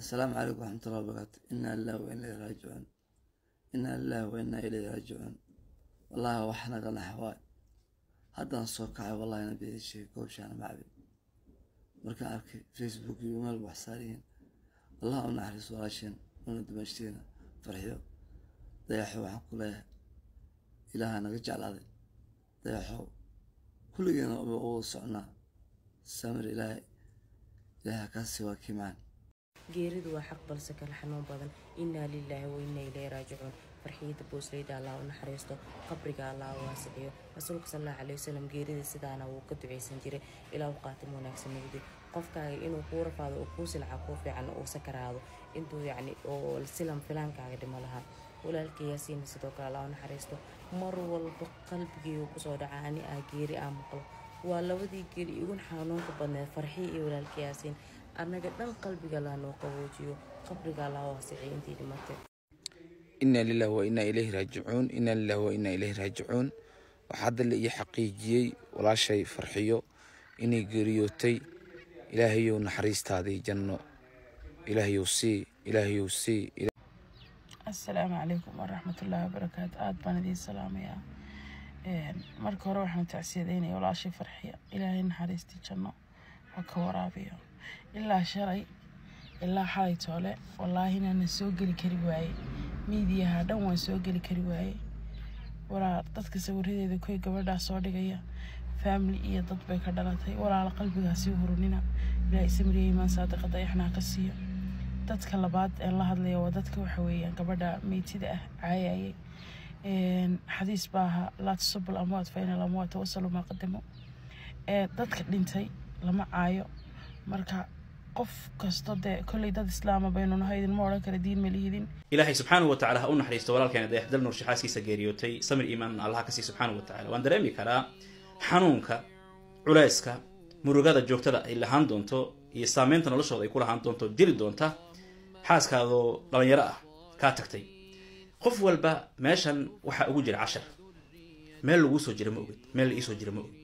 Assalaamu calaykum waraxmatullahi wabarakaatu. Inna lillahi wa inna ilayhi raajicuun. Inna lillahi wa inna ilayhi raajicuun. Wallahi wax naga nax waay. Haddaan soo kacay, wallahi nabi sheegay, goobshaana ma cabin markaan arkay Facebook iyo meel wax saariyiin. Allah u naxariiso walaasheen una dumashteena Farxiyo Dayaxo. Waxaan ku leeyahay Ilaaha naga jeclaaday. Dayaxo, kulligeena ugu socnaa samir. Ilaahay, Ilaaha kaasi waa kii macaan. Geeridu waa xaq, balse kala xanuun badan. Innaa lilaahi wa innaa ilayhi raajicuun. Farxiyada Boosleyda, Allah u naxariisto, qabriga Allah u waasiciyo. Rasuulka sal Allahu calayhi wasalam geerida sidaana wuu ka duceysan jiray. Ilaa u qaatim wanaagsan nugdi. Qofkaaga inuu kuu rafaado oo kuu silca kuu fiican uu sakaraado intuu yacni oo silam filaankaaga dhimo lahaa. Walaalkay Yaasiin sidoo kale, Allah u naxariisto. Mar walba qalbigaygu kusoo dhaca ani aa geeri aa maqlo. Waa labadii geeri igu xanuunka badneed, Farxiya iyo walaalkay Yaasiin. Annaga dhan qalbiga Allah noo qaboojiyo, qabriga Allah waasiciyo intii dhimatay. Inna lillahi wa inna ilayhi raajicuun. Inna lillahi wa inna ilayhi raajicuun. Waxaa hadda la ii xaqiijiyey walaashay Farxiyo inay geeriyootay. Ilaahayow, naxariistaadii janno Ilaahayow sii, Ilaahayow sii. Assalaamu calaykum waraxmatullaahi wabarakaatu. Aada baan idiin salaamayaa. Marka hore waxaan tacsiyadeynaya walaashay Farxiya. Ilaahay naxariistii janno ha ka waraabiyo. Ilaa shalay, ilaa xalay toole, wallaahi inaanan soo geli kari waaye. Miidiyaha dhan waan soo geli kari waaye. Walaa dadka sawiradeeda koy gabadhaa soo dhigaya, family iyo dad bay ka dhalatay. Walaala, qalbigaasi hurunina. Ilaahay samriya imaan saadiqa Dayaxna ha ka siiyo. Dadka labaad ee la hadlaya waa dadka waxa weeyaan gabadha meytida ah caayayay. Xadiis baa ahaa: "Laa tasubu lamwaat fa ina lamwaata wasalu maa qadamo." Dadka dhintay lama caayo. Marka qof kasto dee kolley dad islaama baynu nahay, idinma odhan kara diin ma lihidin. Ilaahay subxaanahu wa tacala ha u naxariisto walaalkeena Dayaxdal Nuurshe, xaaskiisa geeriyootay. Samir iimaan Allah ka sii subxaanahu wa tacala. Waan dareemi karaa xanuunka, culayska, murugada joogtada ay lahaan doonto iyo saameynta noloshooda ay ku lahaan doonto jiri doonta xaaskaadoo dhalinyaro ah kaa tagtay. Qof walba meeshan waxaa ugu jira cashar. Meel laguu soo jira ma ogid, meel la iisoo jira ma ogid.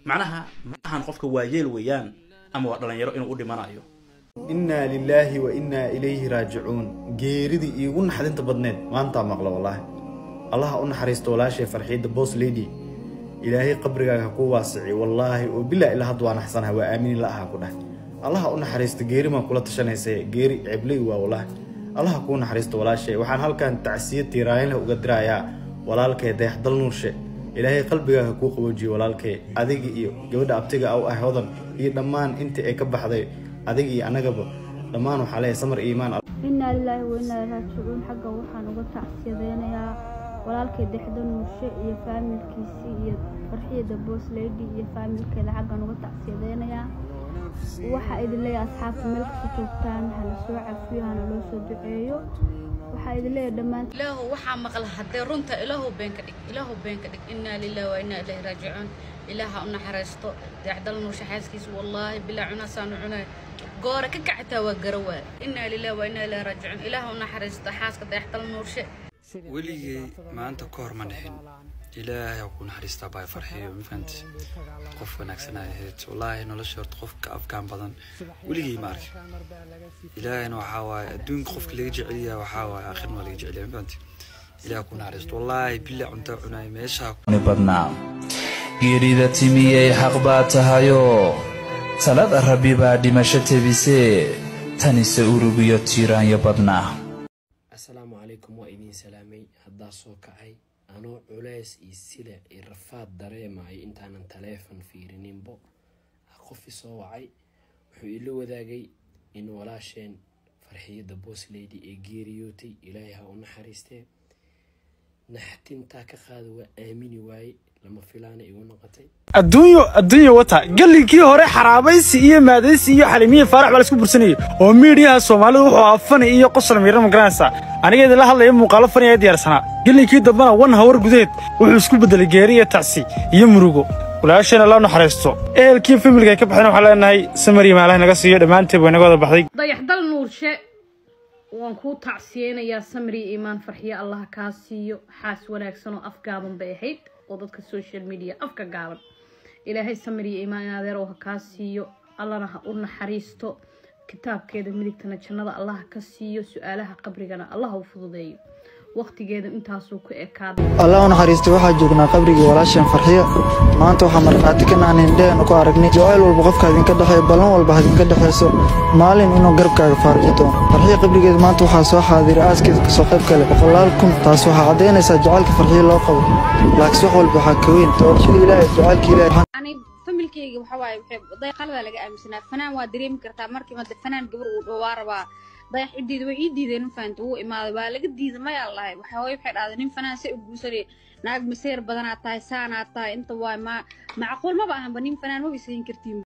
Macnaha ma ahan qofka waayeel weeyaan ama waa dhalinyaro inuu u dhimanayo. Innaa lilaahi wa innaa ilayhi raajicuun. Geeridii iigu naxdinta badneed maantaa maqla wallaahi. Allaha u naxariisto walaashay Farxiidda Boss Lady. Ilaahay qabrigaaga ha kuu waasici. Wallaahi oo bilaa ilaa hadda waa naxsanahay, waa aamini la ahaa ku dhahay. Allaha u naxariisto. Geeri maa kula tashanaysa? Geeri cebley waa wallaahi. Allaha kuu naxariisto walaashay. Waxaan halkan tacsiya tiiraayin leh uga dirayaa walaalkay Dayaxdal Nuurshe. Ilaahay qalbigaaga kuu qaboojiyo walaalkay, adiga iyo gabadha abtiga aw ah Hodan iyo dhammaan intii ay ka baxday. Adiga iyo annagaba dhammaan waxaa leeyahay samar iyo iimaan. Innaa lilaahi wa innaa ilaihi raajicuun. Xagga waxaan uga tacsiyadeynayaa walaalkay Dayaxdal Nuurshe iyo faamilkiisii iyo Farxiyada Boss Lady iyo faamilkeeda. Xaggan uga tacsiyadeynayaa. Waxaa idin leeyahay, asxaabta meel kasta joogtaan, hala soo cafiyo, hana loo soo duceeyo. Waxaa idin leeyahay dhammaan. Ilaahu, waxaa maqla haddee runta, Ilaahu been ka dhig, Ilaahu been ka dhig. Innaa lillahi wa innaa ilayhi raajicuun. Ilaaha u naxariisto Dayaxdal Nuurshe xaaskiisa. Wallaahi bilaa cunasaanu cunay, goora ka kacataa waa garawaa. Innaa lillahi wa innaa ilayhi raajicuun. Ilaaha u naxariisto xaaska Dayaxdal Nuurshe. Weligay maanta ka hor ma dhixin. Ilaahay ha ku naxariistaa baa Farxiyo. Ma fahanti? Qof wanaagsan ay ahayd wallaahi. Nolosha horta qofka afkaan badan weligay ma arkin. Ilaahayna waxaa waaye adduunka qofka laga jeceliyaa, waxaa waaye aakhirna waa laga jeceliyaa. Ma fahanti? Ilaah ku naxariisto. Wallaahi bilaa cuntaa cunaay meesha. Badnaa geerida timiyey, xaq baa tahayoo talada Rabbi baa dhimasho tebisee, tanise urugiyo tiiraanyo badnaa. Assalaamu calaykum, waa idiin salaamay. Haddaa soo kacay anoo culeys iyo silic iyo rafaad dareemayo, intaanan taleefon fiirininbo qof isoo wacay wuxuu ila wadaagay in walaasheen Farxiyadda Boss Lady ee geeriyootay. Ilaahay ha u naxariistee. Naxtintaa ka qaada waa aamini waaye, lama filaana igu noqotay. Adduunyo, adduunyo wata. Gallinkii hore xaraabaysi iyo maadaysi iyo Xalimiye Faarax baa la isku bursanayay oo miidiyaha Soomaalidu wuxuu ahaa funny iyo qosol miiran. Ma garanaysaa, aniga idinla hadlaya muuqaalo funny ee diyaarsanaa. Gallinkii dambena one hour gudaheed wuxuu isku bedelay geeri iyo tacsi iyo murugo. Walaasheena Allah naxariisto. Ehelkii familka ay ka baxeen waxaan leenahay samari maalaha naga siiyo. Dhammaanteed way naga wada baxday. Dayaxdal Nuurshe, waan kuu tacsiyeynayaa. Samri iimaan Farxiyo Allah kaa siiyo. Xaas wanaagsan oo afgaaban bay ahayd oo dadka social media afka gaaban. Ilaahay samri iimaan in adeerow ha kaa siiyo, Allana ha u naxariisto. Kitaabkeeda midigtana jannada Allah ka siiyo, su-aalaha qabrigana Allah u fududeeyo. Waqtigeeda intaasuu ku ekaaday. Allah u naxariistay. Waxaa joognaa qabrigii walaasheen Farxiyo. Maanta waxaa markhaati ka nahnay, indhaheennu ku aragnay, jacayl walba qofka idinka dhexeeyo, ballan walba idinka dhexeyso, maalin inuu garabkaaga faarji doono. Farxiyo qabrigeeda maanta waxaa soo xaadiray aaskeeda kasoo qayb kale 100,000. Taas waxaa caddaynaysaa jacaylka Farxiyo loo qabo, laakiin wax walba waxaa ka weyn doorashada Ilaahay, jacaylka Ilaahay. Ani familkeyga waxa waaye, waxay day qaladaa laga aaminsanaa. Fanaan waa dareemi kartaa markii mada fanaan gabar uu dhowaa rabaa. Dayax ciddeeda way ii diideen, ma fahamta? Wuu imaaday, waa laga diiday, mayaa lahay. Waxa hooyo waxay dhahday, nin fanaan se u guursanay? Naag maseer badanaa tahay, saanaa tahay, inta waay, ma macquul maba ahanba, nin fanaan maba isiin kartiin.